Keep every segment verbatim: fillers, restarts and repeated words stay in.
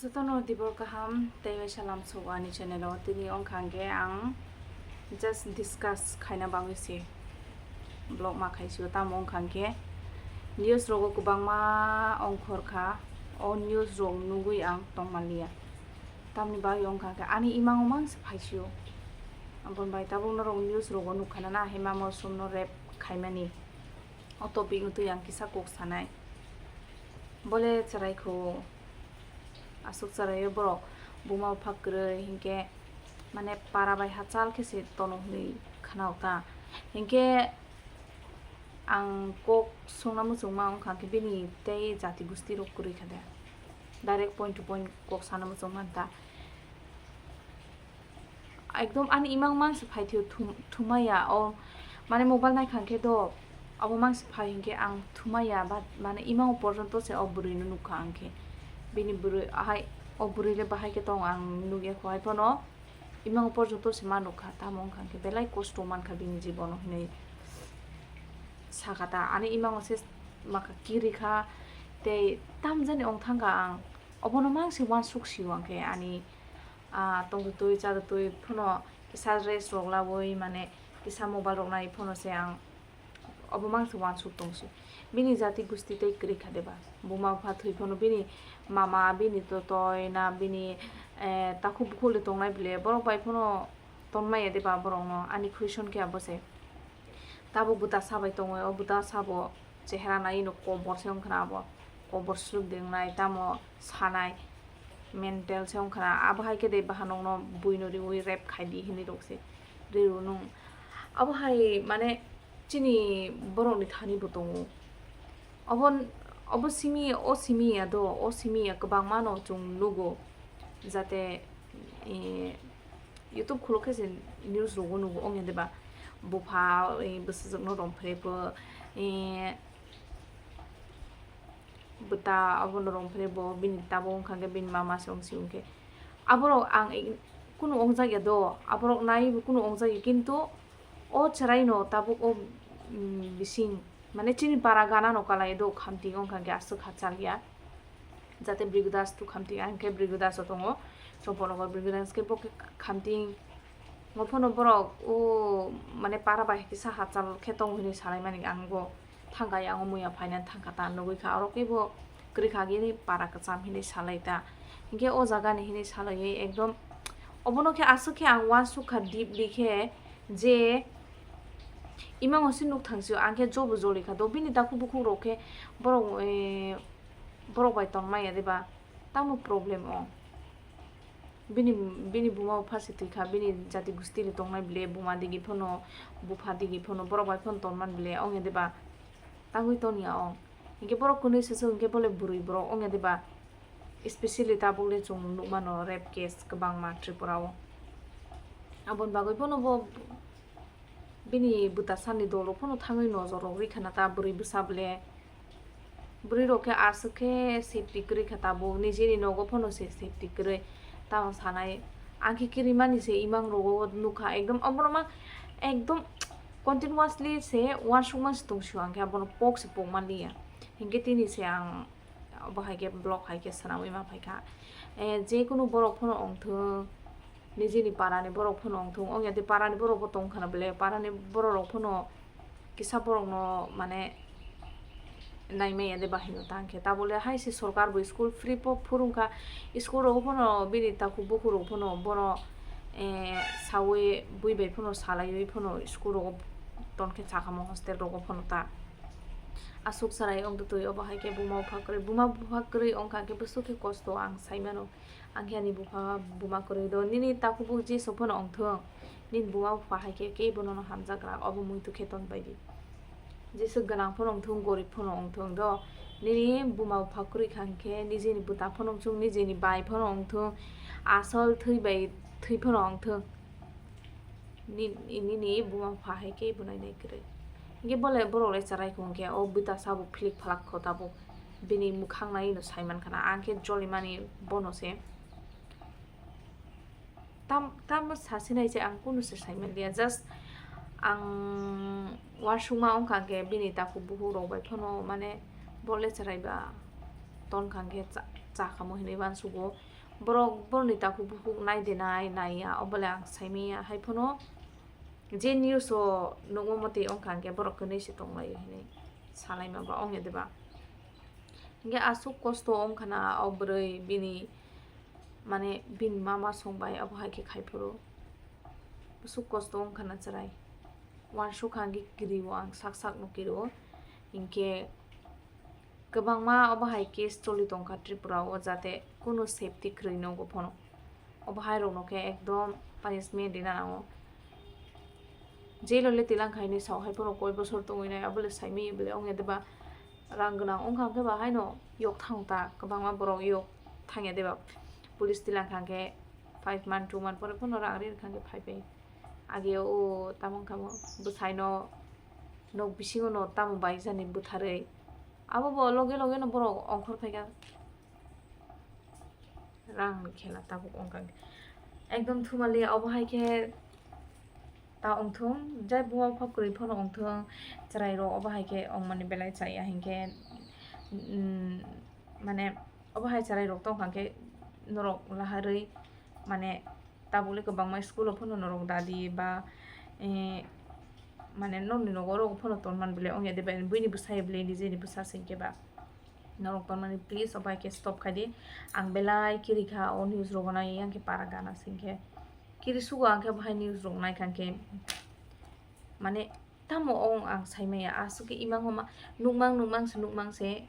Jotono dibor kaham tei waisa lamsok ani channel o. Tini wngkha hwnkhe ang just discuss khaina bagwi se vlog ma khaisio, tamo wngkha hwnkhe news rogo kwbangma ongkhor kha, o news rok nugwi ang tongmanliya. Tamni bagwi wngkha hwnkhe ani imango mang se phaisio, aboni bai tabuk norok news rogo nukha na, na hema mosomno rape khaimani. O topic no twi ang kisa kok sanai. Bole chwrai kho, aswk chwraio borok buma bupha kwrwi hinkhe, mane para bai hachal khe se tono hwnwi khna o ta. Hinkhe ang kok songna muchungma wngkha khe bini tei jati gusti rok kwrwi kha de. Direct point to point kok sana muchungma ta. Ekdom ani imang mang se phai thio, thum-, thumaya o, mane mobile nai kha khe do, abo mang se phai hinkhe ang thumaya, but mane imang porjonto se o bwrwi no nukha ang khe. Bini bwrwi ahai, o bwrwi le bahai khe tong ang nukya kho, hai phano imang porjonto se ma nukha, tamo wngkha khe belai kosto mankha bini jibono hinwi sakha ta. Ani imango se maka kiri kha, tei tamjani ong thangkha ang, obono mang se uansuk sio ang khe ani ah, tongtwtwi chatwtwi phano kisa rest rok laui, mane kisa mobile rok nai phano se ang obo mang se uansuk tong se. Bini jati gusti tei kwrwi kha de ba? Buma bupha thwi phano bini mama, bini totoi na, bini, eh, takhuk bukhuk le tongnai bile, borok bai phano ton maya de ba borok no? Ani question khe abo se. Tabuk bwta sabai tongo, o bwta sabo chehra nai no kobor se wngkha na abo, kobor swrwk de wngnai, tamo sanai mental se wngkha na. Abo hai khe de bahanok no bui no riui rape khai di hinwi rok se ri rw nung. Abo hai mane chini borok ni thani bo tongo. Obo, obo simi, o simi ya do, o simi ya kwbangma no chwng nugo, jate, eh, YouTube khuluk khe se news rogo nugo, ongya de ba? Bupha, eh, bwsajwk no romphre bo, eh, bwta abono romphre bo, bini tabuk wngkha khe bini mama se wngsi wngkhe. Aborok ang, eh, kunu ongjak ya do, aborok nai bo kunu ongjak ya, kintu o chwrai no tabuk o, mm, bising, mane chini para gana no kalai do, khamti wngkha khe aswk ha chal ya. Jate Brigodas tu khamti, ang khe Brigodas o tongo, Chomponogor Brigodas khe bo khe khamti. Ngo phano borok o mane para bai kisa hachal khe tongo hinwi salai mani, ang bo thangkha, yang o muya phaina thangkha ta nugwi kha, oro khe bo kwrwi kha gini para kwcham hinwi salai ta. Hinkhe o jaga ni hinwi salaiwi ekdom obono khe aswk khe ang uansuk kha deeply khe je imango se nuk thang sio, ang khe jobo joli kha do bini takhuk bukhuk rok khe borok, eh, borok bai tong maya de ba? Tamo problem o? Bini, bini buma bupha se twi kha, bini jati gusti ni tongnai bile, buma digi phano, bupha digi phano, borok bai phano ton man bile, ongya de ba? Tangwi ton ya ong. Hinkhe borok kwnwi se se hinkhe bole bwrwi borok, ongya de ba? Especially tabuk le chwng nuk mano rape case kwbangma Tripura o. Aboni bagwi bono bo bini bwtasani dol rok phano thangwi nojor rok ri khana ta, bwrwi bwsa bole. Bwrwi rok khe aswk khe safety kwrwi kha tabuk, nijini nogo phano se safety kwrwi. Tamo sanai ang khe kirimani se imang rogo nukha, ekdom obono ma ekdom continuously se uansukma se tong sio, ang khe abono pok se pok manliya. Hinkhe tini se ang obo hai khe vlog hai khe swnamwi ma phaikha. Eh, je kunu borok phano ongthung, nijini parani borok phano ongthung, ongya de parani borok bo tongkha na bele, parani borok rok phano kisa borok no mane naimaya de bahino tang khe. Tabole hai se sorkar bo school free po phurung kha, school rogo phano bini takhuk bukhuk rok phano bono, eh, sawi bui bai phano salaiwi phano school rogo ton khe chakamo hostel rogo phano ta. Aswk chwrai wng twi obo hai khe buma bupha kwrwi, buma bupha kwrwi wngkha khe bwswk khe kosto ang sai mano. Ang khe ani bupha buma kwrwi do, nini takhuk bukhuk jeswk phano wngthung, nini buma bupha hai khe kebo nono hamjakra, obo muitu khe ton bai di. Jeswk gwnang phano wngthung, gorib phano wngthung do, nini buma bupha kwrwi kha hwn khe nijini bwta phano wngthung, nijini bai phano wngthung, asol thwi bai thwi phano wngthung. Ni-, nini buma bupha hai khe bo nainai kwrwi. Hinkhe bole borok le chwrai kho hinkhe o bwta sabo philik phalak kho tabuk. Bini mwkhang nai no sai man khana. Ang khe jolimani bono se. Tam, tamo sasinai se ang kunu se sai man liya. Just ang uansukma wngkha khe bini takhuk bukhuk rok bai phano mane bole chwrai ba ton kha khe cha-, chakamo hinwi uansugo. Borok borokni takhuk bukhuk nai de nai, naiya, obole ang saimanya. Hai phano je news o nukma motwi wngkha hwnkhe borok kwnwi se tonglaio hinwi salaima ba wngya de ba. Hwnkhe aswk kosto wngkha na o bwrwi bini, mane, bini mama song bai obo hai khe khai phuru. Aswk kosto wngkha na chwrai. Uansukha hwnkhe kirio ang, sak sak no kirio. Hinkhe kwbangma obo hai case choli tongkha Tripura o, jate kunu safety kwrwi nogo phano. Obo hai rokno khe ekdom punishment rina nango. Jail o le tilang khaini sao hai phano koi bosor tongwi nai, abo le saimanya bole wngya de ba. Rang gwnang wngkha hwnkhe ba haino yok thang ta, kwbangma borok yok thangya de ba. Police tilang kha hwnkhe five month, two month pore phano rang ri rwkha hwnkhe phai phai. Age o tamo wngkha mo bwsaino nok bisingo no tamo bai jani bwtharwi. Abo bo loge loge no borok ongkhor phaikha. Rang ni khela tabuk wngkha. Ekdom thumali obo hai khe ta wngthung, jai buma bupha kwrwi phano wngthung, chwrai rok obo hai khe wngmani belai chaya hinkhe, mm, mane obo hai chwrai rok tongkha khe norok laharwi mane tabukle kwbangma school o phano norok dadi ba, eh, mane nokni nogo oro phano tonman belai wngya de ba, buini bwsa ya belai nijeni bwsa se hinkhe ba. Norok tonmani please obo hai khe stop khai di. Ang belai kiri kha o news rogo nai yang khe para gana se hinkhe. Kiri sugo ang khe bo hai news rok nai kha hinkhe. Mane tamo ong ang saimaya, aswk khe imango ma-, nukmang nukmang se nukmang se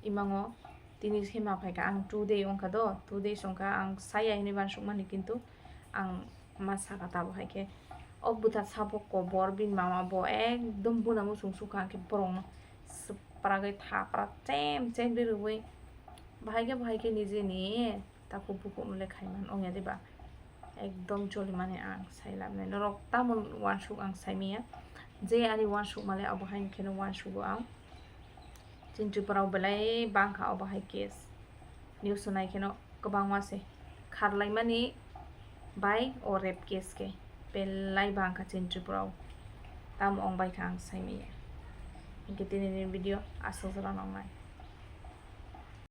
imango. Tini se ma phaikha, ang two day wngkha do, two days wngkha ang saya hinwi uansukmani, kintu ang ma sakha tabo hai khe. O bwtha sabo kobor bini mama bo ekdom buna muchung sukha, ang khe borokno swpragwi thapra chem chem ri rwui bahai khe bahai khe nijeni takhuk bukhukno le khaiman wngya diba? Ekdom cholimani ang sai labnai. Norok tamo uansuk ang saimanya. Je ani uansukma le abo hai kheno uansugo ang. Chini Tripura o belai bangkha obo hai case. News o nai kheno kwbangma se kharlaimani bai o rape case khe belai bangkha chini Tripura o. Tamo wng bai kha ang saimanya. Hinkhe tini ni video aswk jora nongnai.